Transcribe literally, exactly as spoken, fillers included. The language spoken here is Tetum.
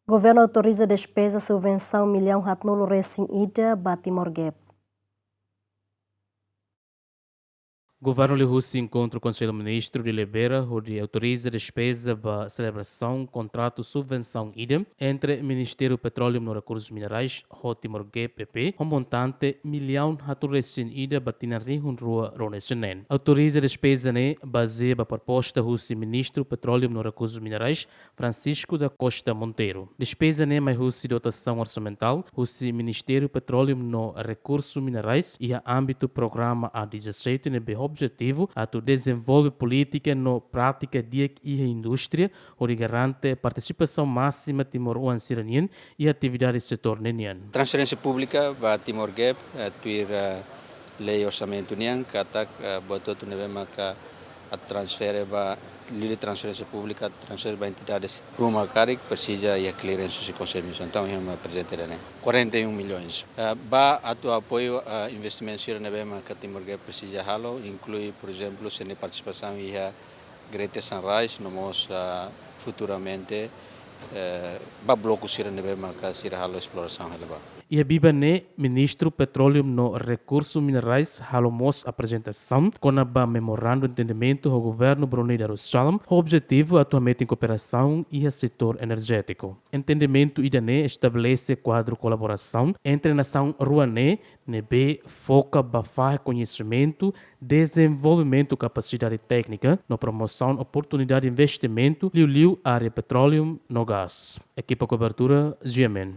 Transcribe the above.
Governu autoriza despeza subvensaun millaun haatnulu resin ida ba Timor Gap. Governu liuhusi enkontru Konsellu Ministru delibera hodi autoriza despeza ba selebrasaun kontratu subvensaun ida entre Ministériu Petróleu no Rekursus Minerais ho Timor Gap E P ho montante millaun haatnulu resin ida ba tinan rihun rua ruanulu-resin-neen. Autoriza despeza ne'e bazeia ba proposta husi Ministru Petróleu no Rekursus Minerais, Francisco da Costa Monteiro. Despeza ne'e mai husi dotasaun orsamentál husi Ministériu Petróleu no Rekursus Minerais iha ámbitu programa A dezassete ne'ebé objetivu atu dezenvolve polítika no prátika di'ak iha indústria, hodi garante partisipasaun másima timoroan sira-nian iha atividade setór ne'e nian. Transferénsia públika ba Timor Gap, eh, tuir, eh, lei orsamentu nian, katak, eh, buat hotu ne'ebé maka atu transfere ba, liuliu transferénsia públika, transfere ba entidades ruma karik, presiza iha clearance husi Konsellu Ministru. Entaun, iha uma prezente ne'e quarenta e um milhões. Eh, ba atu apoiu, eh, investimentu sira ne'ebé maka Timor Gap presiza halo, inklui, por ezemplu, sira-nia partisipasaun iha Greater Sunrise, no mós, ah, futuramente, eh, ba bloku sira ne'ebé maka sira halo esplorasaun hela ba. Iha biban ne'e, Ministru Petróleu no Rekursus Minerais halo mós aprezentasaun kona-ba memorandu entendimentu ho Governu Brunei Darussalam, ho objetivu atu hametin kooperasaun iha setór enerjétiku. Entendimentu ida-ne'e estabelese kuadru kolaborasaun entre nasaun rua ne'e, ne'ebé foka ba fahe koñesimentu, dezenvolvimentu kapasidade téknika no promosaun oportunidade investimentu, liuliu área petróleu no gás. Ekipa kobertura, G M N.